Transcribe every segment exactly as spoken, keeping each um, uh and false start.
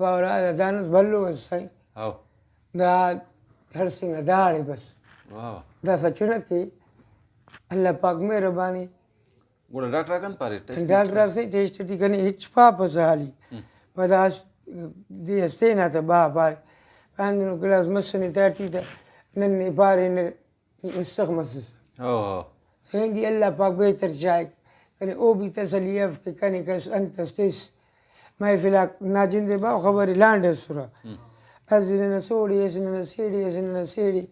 اور دانس بھلو اس سائیں۔ ہاؤ۔ دا ہڑسینگا داڑے بس۔ واہ۔ داسا چنکے، اللہ پاک مہربانی۔ گڑا ڈاکٹر آک انت پاریر؟ ٹیسٹ ڈاکٹر آک سے ٹیسٹ ٹی کنے ہچ پاپسہ حالی۔ ہم۔ پدا اس دے اس تینا تہ با پارے۔ ہندنو گلاس مسنے تاٹی تہ ننے پارینہ۔ استخ مسسہ۔ ہو، ہو۔ سینگی اللہ پاک بہتر چائک۔ کنے او بھی تسلی اف کہ کنے کس انت اس تس۔ محفل آک نا جندے باو خبر لانڈ اسرہ۔ ہم۔ اسہ ننا سوڑی، اسہ ننا سیڑی، اسہ ننا سیڑی۔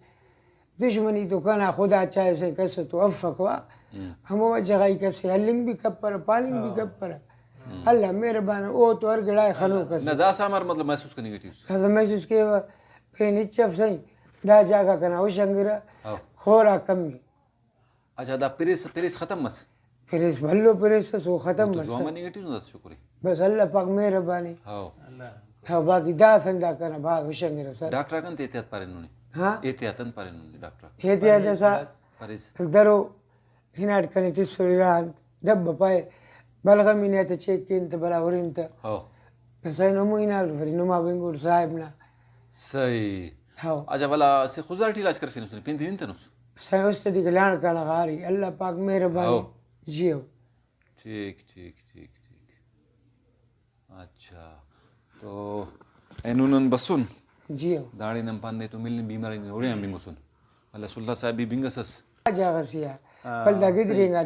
دشمنی تو کنا خدا چاہسہ کس تو افک وا۔ ہم۔ ہمو وجہ غا ای کس ہلنگ بھی کپرہ، پاننگ بھی ہاں۔ کپرہ۔ ہم۔ اللہ مہربان او تو ہر گڑائے خنوک اسے۔ نہ، داسہ امر مطلب محسوس کننگ ٹی اس؟ داسہ محسوس کیوہ پین ہچ اف سائیں۔ دا جاگہ کنا ہشنگرہ، ہاں۔ خوراک کمی۔ اچھا، دا پریس، پریس ختم مس؟ پریس بھلو پریس اس، او ختم او تو مس۔ جوان مننگ ٹی اس، داسہ شکر ءِ۔ بس اللہ پاک مہربانی۔ ہاؤ۔ ہاؤ، باقی دا سندا کنا بھاز ہشنگرہ سر۔ ڈاکٹر آک انت احتیاط پارینو نے؟ ہاں؟ احتیاط انت پارینو نے ڈاکٹر آک؟ احتیاط داسا پریس۔ درو ہناٹ کنے تسر ارا انت ڈبہ پائے، بلغم ہی نے تہ چیک کین تہ بلا ہرن تہ۔ ہاؤ۔ سائیں نمو ہناٹ فری نما بنگور صاحب نا۔ صحیح۔ ہاؤ۔ اچھا، ولا اسہ خضدار ٹی علاج کرفینس نے، پین تے ہنتنس؟ سائیں است ٹی کہ لانڑ کانا غاری، اللہ پاک مہربانی۔ ہاؤ۔ جی ہو۔ ٹھیک، ٹھیک، ٹھیک، ٹھیک۔ اچھا، تو اینو نن بسن؟ جی ہو۔ داڑے نن پان نے تو ملن بیماری نے اڑے آن بنگسن۔ اللہ سلطان صاحب بھی بنگسس۔ جاگہ سے آ۔ ہاں، ولدا گدرینگا۔